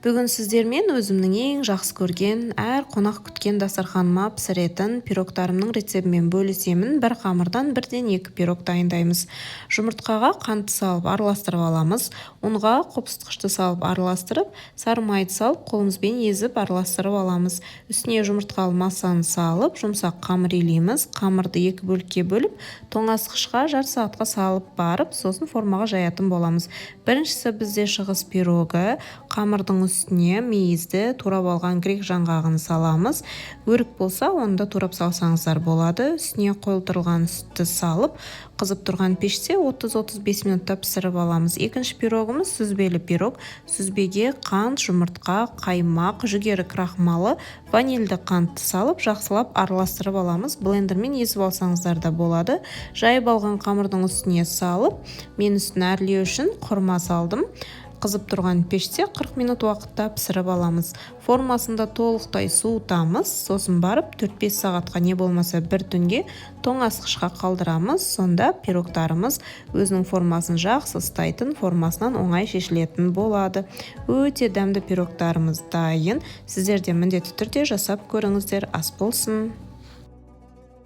Бүгін сіздермен өзімнің ең жақсы көрген, әр қонақ күткен дастарханыма пісіретін пирогтарымның рецебімен бөлісемін. Бір қамырдан бірден екі пирог дайындаймыз. Жұмыртқаға қантты салып, араластырып аламыз. Ұнға қопсытқышты салып, араластырып, сары майды салып, қолымызбен езіп, араластырып аламыз. Үстіне жұмыртқалы массаны салып, жұмсақ қамыр илейміз. Қамырды екі бөлікке бөліп, тоңазытқышқа жарты сағатқа салып барып, сосын формаға жаятын боламыз. Біріншісі бізде шығыс пирогы. Қамырдың үстіне мейізді, турап алған грек жаңғағын саламыз. Өрік болса, оны да турап салсаңыздар болады. Үстіне қойылтырылған сүтті салып, қызып тұрған пеште 30-35 минутта пісіріп аламыз. Екінші пирогымыз – сүзбелі пирог. Сүзбеге қант, жұмыртқа, қаймақ, жүгері крахмалы, ванильді қантты салып, жақсылап араластырып аламыз. Блендермен езіп алсаңыздар да болады. Жайып алған қамырдың үстіне салып, мен үстін әрлеу үшін құрма салдым. Қызып тұрған пеште 40 минут уақытта пісіріп аламыз. Формасында толықтай суытамыз, сосын барып 4-5 сағатқа, не болмаса бір түнге тоңазытқышқа қалдырамыз. Сонда пирогтарымыз өзінің формасын жақсы ұстайтын, формасынан оңай шешілетін болады. Өте дәмді пирогтарымыз дайын. Сіздер де міндетті түрде жасап көріңіздер. Ас болсын!